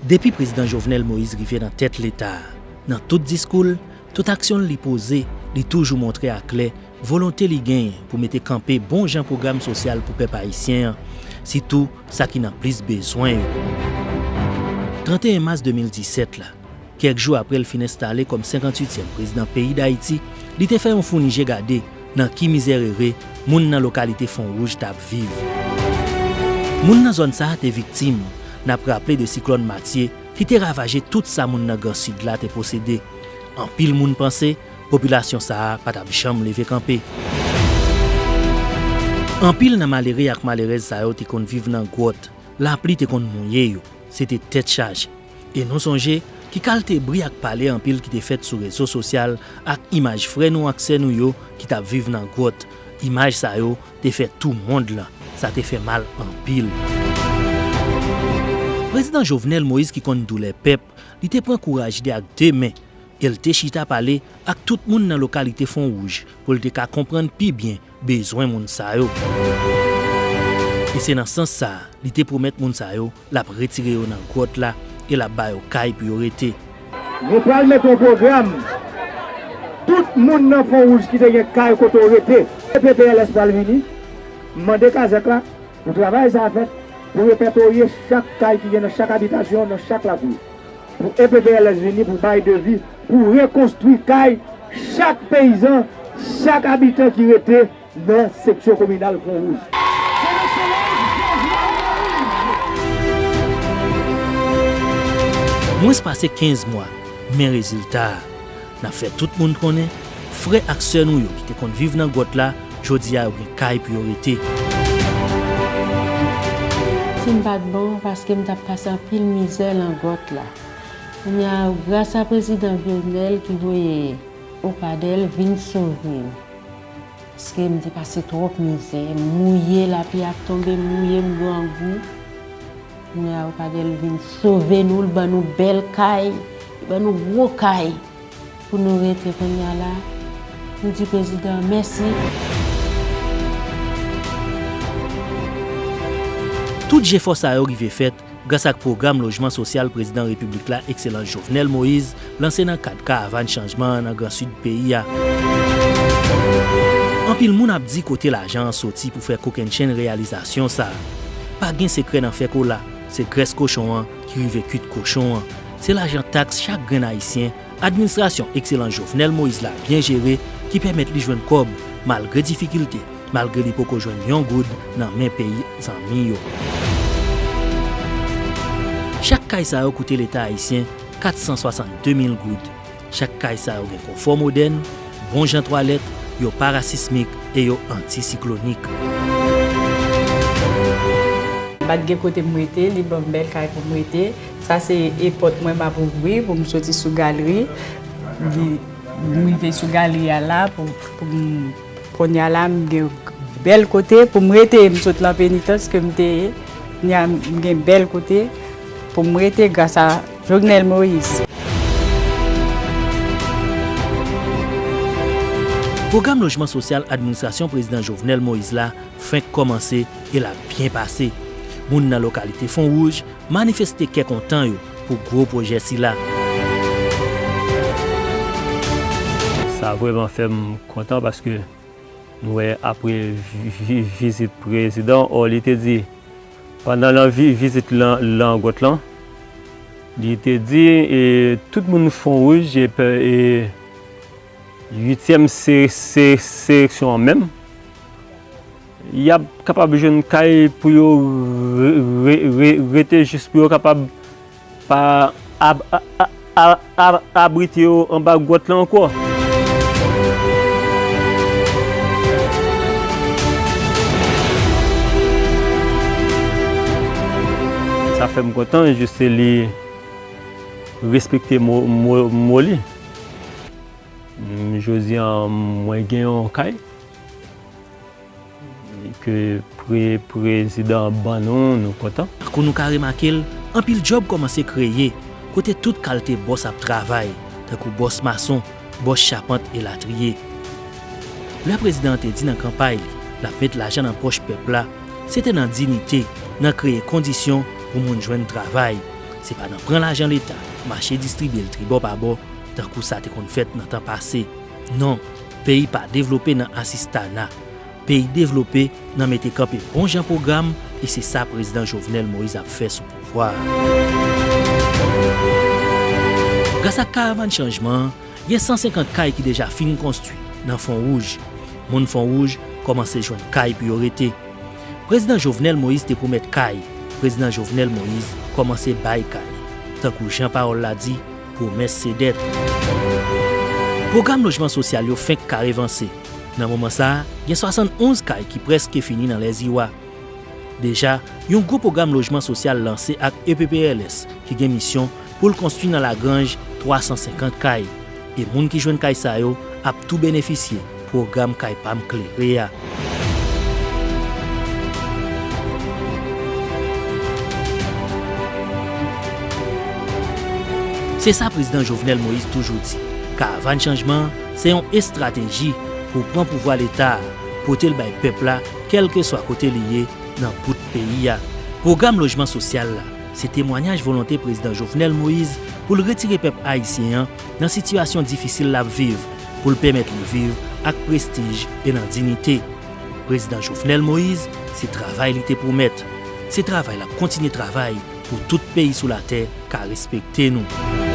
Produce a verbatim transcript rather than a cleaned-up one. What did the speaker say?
Depi Prezidan Jovenel Moïse rive nan tèt Leta a, nan tout diskou l, tout aksyon l li poze, li toujou montre aklè volonte li genyen pou mete kanpe bon jan pwogram sosyal pou pèp ayisyen an, sitou sa ki nan plis bezwen yo. Trannteyen mas de mil disèt la, kèk jou apre l fin enstale kòm senkantuityèm prezidan peyi Dayiti, li te fè yon founi je gade nan ki mizèrere moun nan lokalite Fon Wouj t ap viv. Moun nan zòn sa a te viktim, n ap raple de siklòn Matye ki te ravaje tout sa moun nan Gran Sid la te posede. Anpil moun panse popilasyon sa a pa t ap janm leve kanpe. Anpil nan malere ak malerèz sa yo te konn viv nan gwòt, lapli te konn mouye yo, se te tèt chaje. E nou sonje ki kalte bri ak pale anpil ki te fèt sou rezo sosyal ak imaj frè nou ak sè nou yo ki t ap viv nan gwòt. Imaj sa yo te fè tou mond lan, sa te fè mal anpil. Prezidan Jovenel Moïse ki konn doulè pèp, li te pran kouraj li ak de men, e l te chita pale ak tout moun nan lokalite Fon Wouj pou l te ka konprann pi byen bezwen moun sa yo. E se nan sans sa a, li te pwomèt moun sa yo l ap retire yo nan gwòt la e l ap ba yo kay pou yo rete. Nou pral mete yon pwogram. Tout moun nan Fon Wouj ki te gen kay kote w rete, E P P L S pral vini. M mande kazèk la pou travay sa a fèt, pou repètorye chak kay ki gen nan chak abitasyon, nan chak lakou. Pou E P P L S vini pou bay devi, pou rekonstwi kay chak peyizan, chak abitan ki rete nan seksyon kominal Fon Wouj. Mwens pase kenz mwa, men rezilta a. N ap fè tout moun konnen, frè ak sè nou yo ki te konn viv nan gwòt la, jodi a yo gen kay pou yo rete. Si m pa t bon, paske m t ap pase anpil mizè nan gwòt la. Kounye a, gras a prezidan Jovenel ki voye Opadèl vin sove m. Paske m te pase twòp mizè, m mouye, lapli ap tonbe, m mouye, m grangou. Kounye a, Opadèl vin sove nou, l ban nou bèl kay, li ban nou gwo kay pou nou rete kounye a la. Nou di prezidan mèsi. Tout jefò sa yo rive fèt gras ak pwogram lojman sosyal prezidan repiblik la, Ekselans Jovenel Moïse, lanse nan kad karavàn chanjman an nan Gran Sid peyi a. Anpil moun ap di kote lajan an soti pou fè kokennchenn reyalizasyon sa a. Pa gen sekrè nan fè kola, se grès kochon an ki rive kuit kochon an. Se lajan taks chak grenn ayisyen administrasyon Ekselans Jovenel Moïse la byen jere ki pèmèt li jwenn kòb malgre difikilte, malgre li poko jwenn yon goud nan men peyi zanmi yo. Chak kay sa yo koute Leta ayisyen kat san swasannde mil goud. Chak kay sa yo gen konfò modèn, bon jan twalèt, yo parasismik e yo antisiklonik. M pa t gen kote m rete, li ban m bèl kay pou m rete. Sa se e pòt mwen m ap ouvri pou m soti sou galri. Li, m rive sou galri a la pou, pou m, kounye a la m gen bèl kote pou m rete. M sot lan penitans ke m te ye. Kounye a m gen bèl kote pou m rete gras a Jovenel Moïse. Pwogram lojman sosyal administrasyon prezidan Jovenel Moïse la fenk kòmanse e l ap byen pase. Moun nan lokalite Fon Wouj manifeste kè kontan yo pou gwo pwojè sila. Sa vrèman fè m kontan paske nou wè apre vi-, vi-, vizit prezidan, ò, li te di, pandan l an vi-, vizit lan, lan gwòt lan, li te di, e, tout moun Fon Wouj e, e uityèm se-, se-, seksyon an menm, y ap kapab jwenn kay pou yo re-, re-, re-, rete jis pou yo kapab pa ab-, a-, a-, a-, a-, abrite yo anba gwòt la ankò. Sa fè m kontan, jis li respekte mo, mo, mo li. Mm, jodi a, mwen gen yon kay ke pre-, prezidan ban nou, nou kontan. Tankou nou ka remake l, anpil djòb kòmanse kreye, kote tout kalte bòs ap travay, tankou bòs mason, bòs chapant elatriye. Lè prezidan an te di nan kanpay li, l ap met lajan nan pòch pèp la, se te nan diyite, nan kreye kondisyon pou moun jwenn travay. Se pa nan pran lajan Leta, mache distribye l tribò pa bò, tankou sa te konn fèt nan tan pase. Non, peyi pa devlope nan asistana. Peyi devlope nan mete kanpe bon jan pwogram, e se sa Prezidan Jovenel Moïse ap fè sou pouvwa a. Gras ak Karavàn Chanjman an, gen san senkant kay ki deja fin konstwi nan Fon Wouj. Moun Fon Wouj kòmanse jwenn kay pou yo rete. Prezidan Jovenel Moïse te pwomèt kay. Prezidan Jovenel Moïse kòmanse bay kay. Tankou jan pawòl la di, pwomès se dèt. Pwogram lojman sosyal yo fenk kare vanse. Nan moman sa a, gen swasannonz kay ki prèske fini nan Lèziwa. Deja, yon gwo pwogram lojman sosyal lanse ak E P P L S ki gen misyon pou l konstwi nan Lagranj twa san senkant kay. E moun ki jwenn kay sa yo ap tou benefisye pwogram Kay Pa M Klere a. Se sa Prezidan Jovenel Moïse toujou di, Karavàn Chanjman an se yon estrateji pou pran pouvwa Leta a, pote l bay pèp la, kèlkeswa kote li ye, nan bout peyi a. Pwogram lojman sosyal la, se temwayaj volonte Prezidan Jovenel Moïse pou l retire pèp ayisyen an nan sitiyasyon difisil l ap viv, pou l pèmèt li viv ak prestij e nan diyite. Prezidan Jovenel Moïse, se travay li te pwomèt. Se travay l ap kontinye travay pou tout peyi sou latè ka respekte nou.